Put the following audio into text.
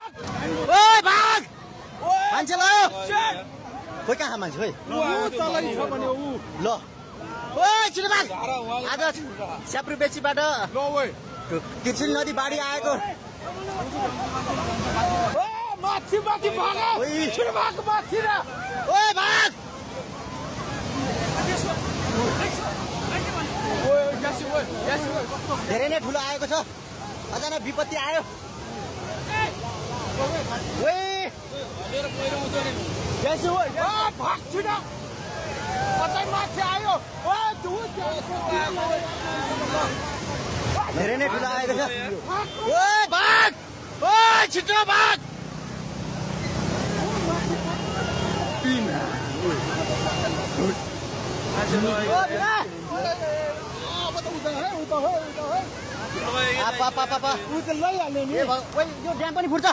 ओए भाग मान्छे ल खोइ कहाँ मान्छे खोइ ल ओए छिटो भाग आज स्याप्रु बेचीबाट तिर्सिल नदी बाढी आएको माथि माथि भाग छिटो भाग माथि र ओए भाग धेरै नै ठुलो आएको छ अचानक विपत्ति आयो भाग छिटो अझै माथि आयो धेरै नै ठुलो आएको छ ओए भाग ओए छिटो भाग उ त लैहाल्ने नि यो ड्याम पनि फुट्छ